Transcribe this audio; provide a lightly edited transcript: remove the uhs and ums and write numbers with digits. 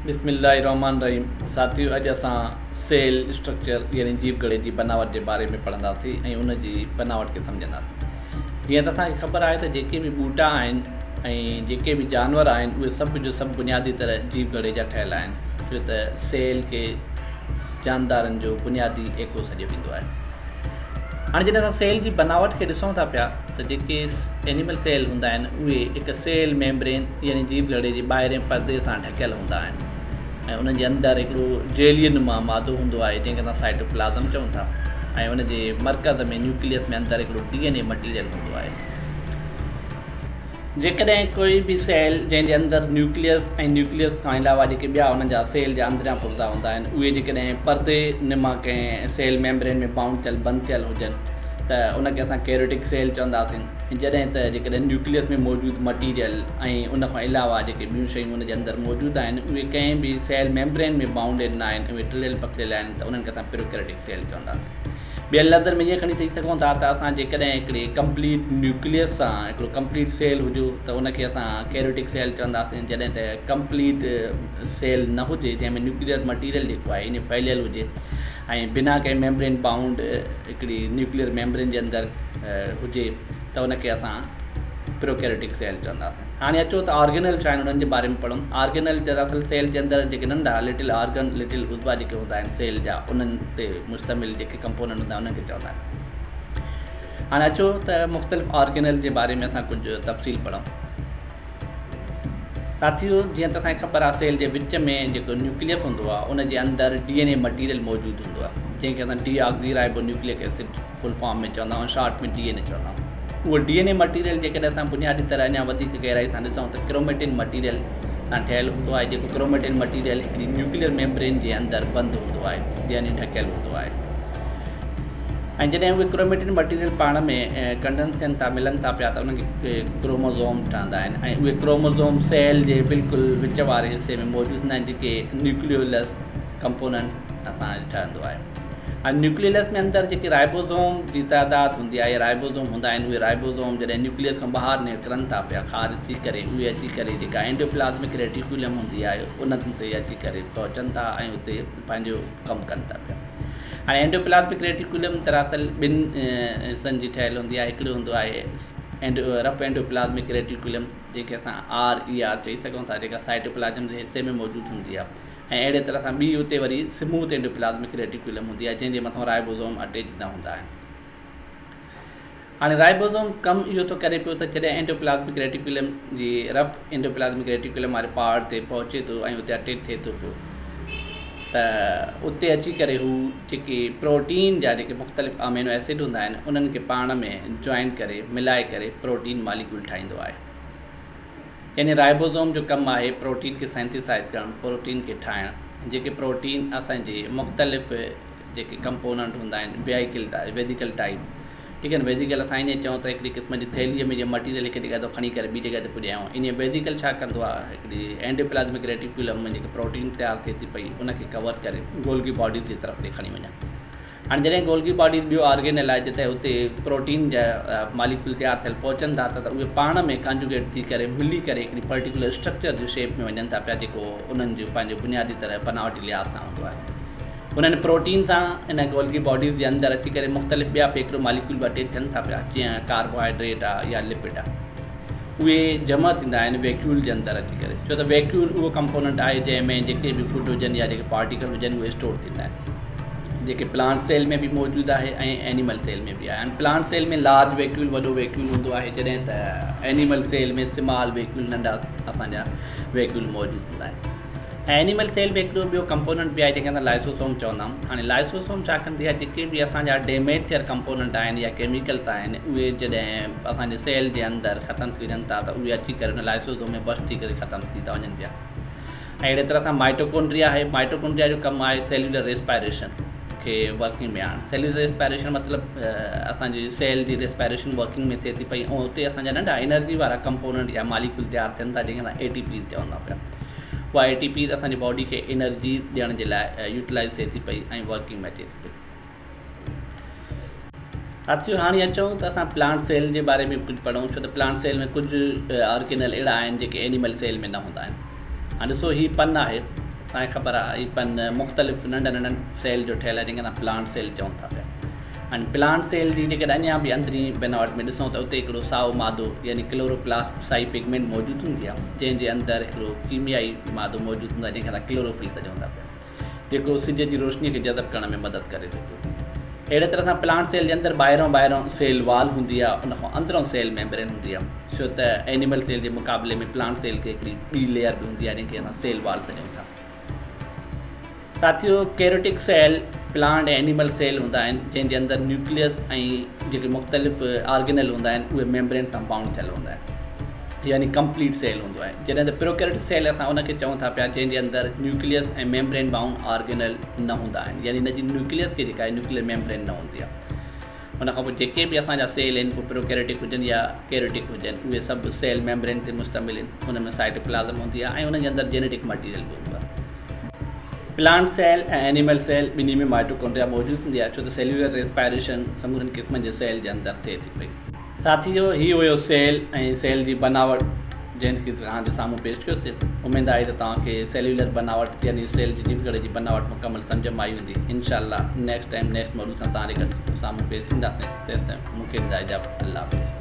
بسم الله الرحمٰن الرحيم ساٿيو اڄ اسان سيل اسٽرڪچر يعني جيو گهڙي جي بناوٽ جي باري ۾ پڙهنداسين ۽ ان جي بناوٽ کي سمجهنداسين جيئن ته اسان کي خبر آهي ته جيڪي به ٻوٽا آهن ۽ جيڪي به جانور آهن اهي سڀ جو سڀ بنيادي طرح جيو گهڙي جا ٺهيل آهن ڇو ته سيل کي جاندارن جو بنيادي ايڪو سڏيو ويندو آهي. هاڻي جڏهن اسان سيل جي بناوٽ کي ڏسون ٿا پيا ته جيڪي اينيمل سيل هوندا آهن اهي هڪ سيل ميمبرين يعني جيو گهڙي جي ٻاهرين پردي سان ڍڪيل هوندا آهن ۽ انهن جي اندر هڪڙو جيلي نما مادو هوندو آهي جنهن کي اسان سائٽوپلازم چئون ٿا ۽ ان جي مرڪز ۾ نيوڪليس ۾ اندر هڪڙو ڊي اين اي مٽيريل هوندو آهي. جيڪڏهن ڪوئي به سيل جنهن جي اندر نيوڪليس ۽ نيوڪليس کان علاوه جيڪي ٻيا انهن جا سيل جا اندريان پرزا هوندا آهن اهي جيڪڏهن پردي نما ڪنهن سيل ميمبرين ۾ بائونڊ ٿيل بند ٿيل هجن ته ان کي اسان ڪيريوٽڪ سيل چونداسين جڏهن ته جيڪڏهن نيوڪليس ۾ موجود مٽيريل ۽ ان کان علاوه جيڪي ٻيون شيون ان جي اندر موجود آهن اهي ڪنهن به سيل ميمبرين ۾ بائونڊيڊ نه آهن اهي ٽڙيل پکڙيل آهن ته انهن کي اسان پروڪيريوٽڪ سيل چونداسين. ٻين لفظن ۾ ائين کڻي چئي سگهون ٿا ته اسان جيڪڏهن هڪڙي ڪمپليٽ نيوڪليس سان هڪڙو ڪمپليٽ سيل هجو ته ان کي اسان ڪيريوٽڪ سيل چونداسين جڏهن ته ڪمپليٽ سيل نه هجي جنهن ۾ نيوڪليئر مٽيريل جيڪو آهي ائين ڦهليل هجي ۽ بنا ڪنهن ميمبرين بائونڊ هڪڙي نيوڪليئر ميمبرين جي اندر هجي ته ان کي اسان پروڪيريوٽڪ سيل چونداسين. هاڻي اچو ته آرگينل ڇا آهن انهن جي باري ۾ پڙهون. آرگينل دراصل سيل جي اندر جيڪي ننڍا لٽل آرگن لٽل عضوا جيڪي هوندا آهن سيل جا انهن تي مشتمل جيڪي ڪمپوننٽ هوندا آهن انهن کي چوندا آهن. هاڻي اچو ته مختلف آرگينل جي باري ۾ اسان ڪجهه تفصيل پڙهون. ساٿيو جيئن ته اسان کي خبر آهي سيل جي وچ ۾ جيڪو نيوڪليس هوندو آهي ان جي اندر ڊي اين اي مٽيريل موجود هوندو آهي جنهن کي اسان deoxyribonucleic acid full form ۾ چوندا آهيون شارٽ ۾ ڊي اين اي چوندا آهيون. اهو ڊي اين اي مٽيريل جيڪڏهن اسان بنيادي طرح اڃا وڌيڪ گهرائي سان ڏسون ته ڪروميٽن مٽيريل سان ٺهيل هوندو آهي جيڪو ڪروميٽن مٽيريل هڪڙي نيوڪليئر ميمبرين جي اندر بند هوندو آهي يعني ڍڪيل هوندو آهي ۽ جڏهن اهي ڪروميٽن مٽيريل پاڻ ۾ ڪنڊنس ٿين ٿا ملن ٿا پيا ته انهن کي ڪروموزوم ٺهندا آهن ۽ اهي ڪروموزوم سيل جي بلڪل وچ واري حصي ۾ موجود هوندا آهن جيڪي نيوڪليولس ڪمپوننٽ اسان ٺهندو آهي ۽ نيوڪليلس ۾ اندر جيڪي رائبوزوم جي تعداد هوندي آهي يا رائبوزوم هوندا آهن اهي رائبوزوم جڏهن نيوڪليس کان ٻاهر نڪرن ٿا پيا خارج ٿي ڪري اهي اچي ڪري جيڪا اينڊوپلازمڪ ريٽيڪولم هوندي آهي ان تي اچي ڪري پهچن ٿا ۽ اتي پنهنجو ڪم ڪن ٿا پيا هاڻي اينڊوپلازمڪ ريٽيڪولم دراصل ٻن حصن جي ٺهيل هوندي آهي هڪڙو هوندو آهي اينڊو رف اينڊوپلازمڪ ريٽيڪولم جنهن کي اسان آر اي آر چئي سگهون ٿا جيڪا سائٽوپلازم جي حصي ۾ موجود هوندي آهي ۽ اهڙي طرح سان ٻي اتي وري سموٿ اينڊوپلازمڪ ريٽيڪولم هوندي آهي جنهن جي مٿان رائبوزوم اٽيچ نه هوندا آهن. هاڻي رائبوزوم ڪم اهو ٿو ڪري پيو ته جڏهن اينڊوپلازمڪ ريٽيڪولم جي رف اينڊوپلازمڪ ريٽيڪولم واري پارٽ تي پهچي ٿو ۽ اتي اٽيچ ٿئي ٿو پيو ته اتي اچي ڪري هو جيڪي پروٽين جا جيڪي مختلف امينو ايسڊ هوندا آهن انهن کي پاڻ ۾ جوائن ڪري ملائي ڪري پروٽين ماليڪيول ٺاهيندو آهي. يعني رائبوزوم جو ڪم آهي پروٽين کي سينٿيسائيز ڪرڻ، پروٽين کي ٺاهڻ، جيڪي پروٽين اسان جي مختلف جيڪي ڪمپوننٽ هوندا آهن ويهيڪل ويزيڪل ٽائيپ ٺيڪ آهي نه ويزيڪل اسان ائين چئون ته هڪڙي قسم جي ٿيلهيء ۾ جيئن مٽيريل هڪ جڳهه تان کڻي ڪري ٻي جڳهه تي پڄايون ائين ويزيڪل ڇا ڪندو آهي هڪڙي اينڊوپلازمڪ ريٽيڪولم ۾ جيڪي پروٽين تيار ٿئي ٿي پئي ان کي ڪور ڪري گولگي باڊيز جي طرف ڏي کڻي وڃڻ. هاڻي جڏهن گولگي باڊيز ٻيو آرگينل آهي جتي اتي پروٽين جا ماليڪيول تيار ٿيل پهچن ٿا ته اهي پاڻ ۾ ڪانجوگيٽ ٿي ڪري ملي ڪري هڪڙي پرٽيڪولر اسٽرڪچر جي شيپ ۾ وڃن ٿا پيا جيڪو انهن جو پنهنجو بنيادي طرح بناوٽي لحاظ سان هوندو آهي. انهن پروٽين سان ان گولگي باڊيز جي اندر اچي ڪري مختلف ٻيا ميڪرو ماليڪيول به اٽيچ ٿين ٿا پيا جيئن ڪاربوهائيڊريٽ آهي يا لپڊ آهي اهي جمع ٿيندا آهن ويڪيول جي اندر اچي ڪري ڇو ته ويڪيول اهو ڪمپوننٽ آهي جنهن ۾ جيڪي به فوڊ هجن يا جيڪي پارٽيڪل هجن اهي اسٽور ٿيندا آهن. جيڪي پلانٽ سيل ۾ به موجود آهي ۽ اينيمل سيل ۾ به آهي ۽ پلانٽ سيل ۾ لارج ويڪيول وڏو ويڪيول هوندو آهي جڏهن ته اينيمل سيل ۾ سمال ويڪيول ننڍا اسان جا ويڪيول موجود هوندا آهن ۽ اينيمل سيل ۾ هڪڙو ٻيو ڪمپوننٽ به آهي جنهن کي اسان لائسوسوم چوندا آهيون هاڻي لائسوسوم ڇا ڪندي آهي جيڪي به اسان جا ڊيميج ٿيل ڪمپوننٽ آهن يا ڪيميڪلس آهن اهي جڏهن اسان جي سيل جي اندر ختم ٿي وڃن ٿا ته اهي اچي ڪري ان لائسوسوم ۾ برسٽ ٿي ڪري ختم ٿي ٿا وڃن پيا ۽ اهڙي طرح سان مائٽوڪونڊريا آهي، مائٽوڪونڊريا جو ڪم آهي سيلولر ريسپائريشن کي ورڪنگ ۾ آڻڻ. سيلولر ريسپائريشن مطلب اسان جي سيل جي ريسپائريشن ورڪنگ ۾ ٿئي ٿي پئي ۽ اتي اسان جا ننڍا انرجي وارا ڪمپوننٽ يا ماليڪيول تيار ٿين ٿا جنهن کي اسان اي ٽي پيز چوندا پيا. اها اي ٽي پيز اسان جي باڊي کي انرجي ڏيڻ جي لاء يوٽيلائز ٿئي ٿي پئي ۽ ورڪنگ ۾ اچي ٿي پئي. ساٿيو هاڻي اچون ته اسان پلانٽ سيل جي باري ۾ ڪجهه پڙهون ڇو ته پلانٽ سيل ۾ ڪجهه آرگينل اهڙا آهن جيڪي اينيمل سيل ۾ نه هوندا آهن. هاڻي ڏسو هي پن آهي توهان کي خبر آهي هي پن مختلف ننڍن ننڍن سيل جو ٺهيل آهي جنهن کي اسان پلانٽ سيل چئون ٿا پيا. هاڻي پلانٽ سيل جي جيڪڏهن اڃا به اندرين بناوٽ ۾ ڏسون ته اتي هڪڙو سائو مادو يعني ڪلوروپلاسٽ سائي پگمينٽ موجود هوندي آهي جنهن جي اندر هڪڙو ڪيميائي مادو موجود هوندو آهي جنهن کي اسان ڪلوروفل سڏيون ٿا پيا جيڪو سج جي روشني کي جذب ڪرڻ ۾ مدد ڪري ٿو پيو. اهڙي طرح سان پلانٽ سيل جي اندر ٻاهران ٻاهران سيل وال هوندي آهي ان کان اندرون سيل ميمبرين هوندي آهي ڇو ته اينيمل سيل جي مقابلي ۾ پلانٽ سيل کي هڪڙي ٻي ليئر به هوندي آهي جنهن کي اسان سيل وال سڏيون ٿا. ساٿيو ڪيروٽڪ سيل پلانٽ ۽ اينيمل سيل هوندا آهن جنهن جي اندر نيوڪليس ۽ جيڪي مختلف آرگينل هوندا آهن اهي ميمبرين سان بائونڊ ٿيل هوندا آهن. يعني ڪمپليٽ سيل هوندو آهي جڏهن ته پروڪيريوٽڪ سيل اسان ان کي چئون ٿا پيا جنهن جي اندر نيوڪليس ۽ ميمبرين بائونڊ آرگينل نه هوندا آهن يعني ان جي نيوڪليس کي جيڪا آهي نيوڪليئر ميمبرين نه هوندي آهي ان کان پوء جيڪي به اسان جا سيل آهن پوء پروڪيريوٽڪ هجن يا ڪيريوٽڪ هجن اهي سڀ سيل ميمبرين تي مشتمل آهن ان ۾ سائٽوپلازم هوندي آهي ۽ انهن جي اندر جينيٽڪ مٽيريل به هوندو آهي. پلانٽ سيل ۽ اينيمل سيل ٻنهي ۾ مائٽوڪونڊريا موجود هوندي آهي ڇو ته سيلولر ريسپائريشن سمورن قسمن جي سيل جي اندر ٿئي ٿي پئي. ساٿيو هي هيو سيل ۽ سيل جي بناوٽ جنهن کي توهان جي سامهون پيش ڪيوسين. اميد آهي ته توهان کي سيلولر بناوٽ يعني سيل جي جيوگهرڙي جي بناوٽ مڪمل سمجهه ۾ آئي هوندي. انشاء الله نيڪسٽ ٽائيم نيڪسٽ موضوع سان توهان جي سامهون پيش ٿينداسين. تيستائين مون کي ڏيندا اجازت. الله حافظ.